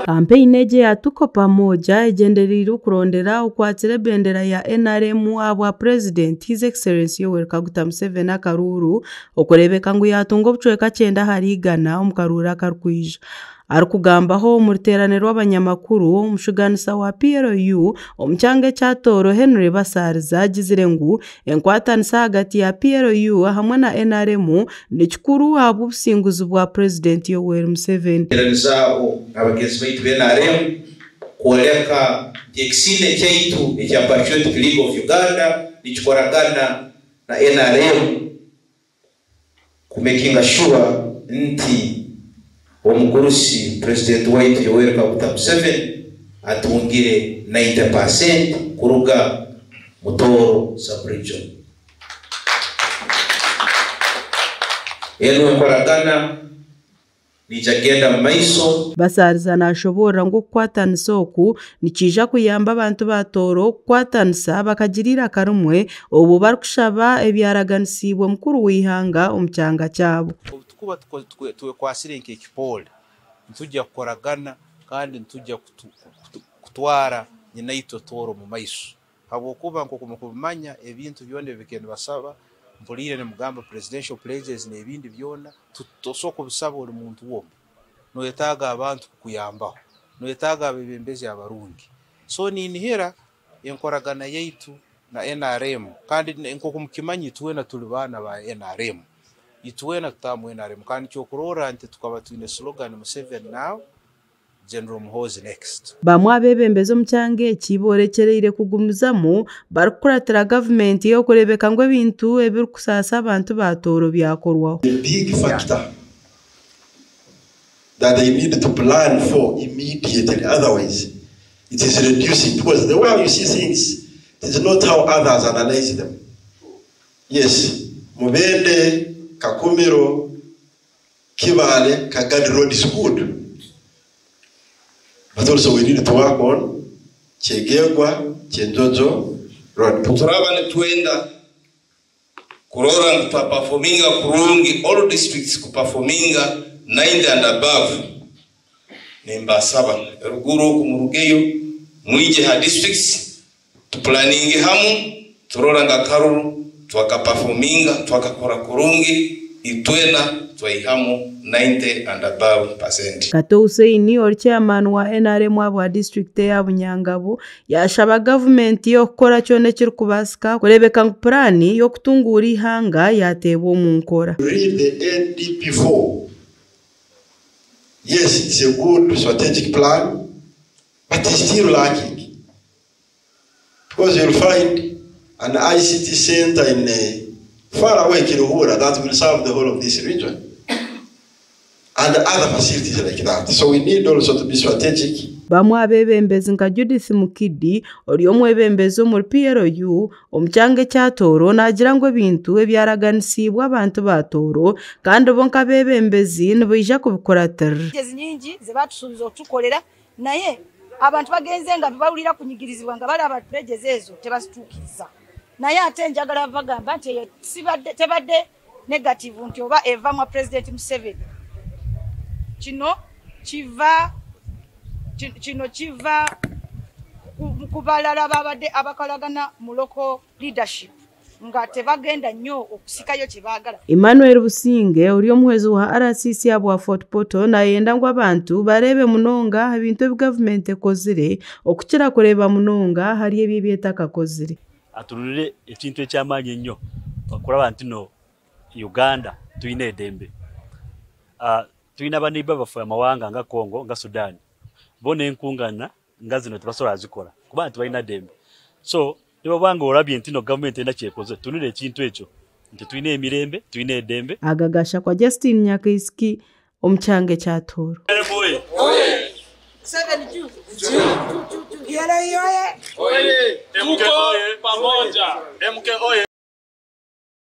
Kampeyini egi eya Tuko Pamoja egyendereire okurondera okwatsire ebendera ya NRM ahabwa Purezidenti His Excellency Yoweri Kaguta Museveni akaruuru okureebeka ngu yaatunga obucweka 90% omu karuuru akarikwija. Arikugambaho omu ruteerane rw'abanyamakuru, omushugaanisa wa PLU omu kyanga ekya Tooro Henry Basaariza agizire ngu enkwatanisa ahagati ya PLU hamwe na NRM ni kikuru ahabw'obusinguzi bwa Purezidenti Yoweri Museveni. Teranizaaho abagenzi baitu ba NRM kwoleka nti ekisinde kyaitu ekya Patriotic League of Uganda nikikoragana na NRM kumakinga sure nti omugurusi Purezidenti waitu Yoweri Kaguta Museveni atungire 90% kuruga Mutooro sub-region. Enu enkoragana niija kugenda mu maiso. Basaariza naashoboorora ngu okukwatanisa oku nikiija kuyamba abantu ba Tooro kukwatanisa bakagira eiraka rimwe obwo barikushaba ebyaraganisiibwe mukuru w'eihanga omu kyanga kyabo. Obu tukuba twekwasire nk'ekipoore nitujja kukoragana kandi nitujja kutwara nyinaitwe Tooro omu maiso habwokuba nk'oku mukubimanya ebintu byona ebi bakaba nibasaba mpuliire nimugamba presidential pledges n'ebindi byona tosobola kubisaba ori muntu omwe, noyetaaga abantu kukuyambaho, noyetaaga abeebembezi abarungi. So ninihira enkoragana yaitu na NRM kandi nk'oku mukimanyi itwena tuli baana ba NRM, itwena tutaaha NRM kandi kyokurorra nti tukaba twine slogan Museveni now, General Muhoozi next. Bamwe abeebembezi omu kyanga eki boorekyereire kugumizamu barikukuratira gavumenti okureebeka ngu ebintu ebirikusaasa abantu ba Tooro byakorwaho. The big factor that they need to plan for immediately, otherwise it is reducing, because the way you see things, it is not how others analyze them. Yes, Mubende, Kakumiro, Kibale, Kagadi Road is good. But also we need to work on Kyegegwa, Kyenjojo Road. Turaba nitwenda kurora ngu twaperforminga kurungi, all districts kuperforminga 90 and above. Nimbasaba eruguru oku murugeyo mwije ha districts tuplaninge hamu turora nga karuru twakaperforminga twakakora kurungi itwena twaihamu 90 and above percent. Kato Hussein ori chairman wa NRM abwa district ya Bunyangabo yashaba gavumenti okukora kyona ekirikubaasika kureebeka ngu puraani y'okutunguura eihanga yateebwa omu nkora. Read the NDP4. Yes, it's a good strategic plan, but it's still lacking. Because you'll find an ICT center in far away Kiruhura that will serve the whole of this region. And other facilities like that. So we need also to be strategic. Bamwe abeebembezi nka Judith Mukidi ori omwebembezi omuri PLU omu kyanga ekya Tooro naagira ngu ebintu ebyaraganisiibwe abantu ba Tooro kandi bo nk'abeebembezi nibaija kubikuratirira. Ezi nyingi ze batusuubiza okutukolera naye abantu bagenze nga bawulira kunyigirizibwa nga balaba pledges ezo tebazituukiriza. Naye ate njagala bagamba nti eyo tebadde negative nti oba eva mwa President Museveni. Kino kiva ku balala babadde abakolagana mu local leadership nga tebagenda nnyo okusikayo kye baagala. Emmanuel Businge ori omuhwezi wa RCC abwa Fort Portal nayenda ngu abantu bareebe munonga ebintu ebi gavumenti ekozire okukira kureeba munonga hari ebyo ebyetakakozire. Atururire ekintu eky'amaanyi ennyo okuraba nti no Uganda tuyina eddembe. Tuyina baneiba baffe amawanga nga Congo nga Sudan bo n'enkungana nga zino tebasobola zikola kuba nti balina ddembe. So niba olabye nti no gavumenti erina kyekoze tunula ekintu ekyo nti tulina emirembe tulina eddembe. Agagasha kwa Justin Nyakaisiki omu kyanga ekya Tooro. Tuko pamoja. MK oye.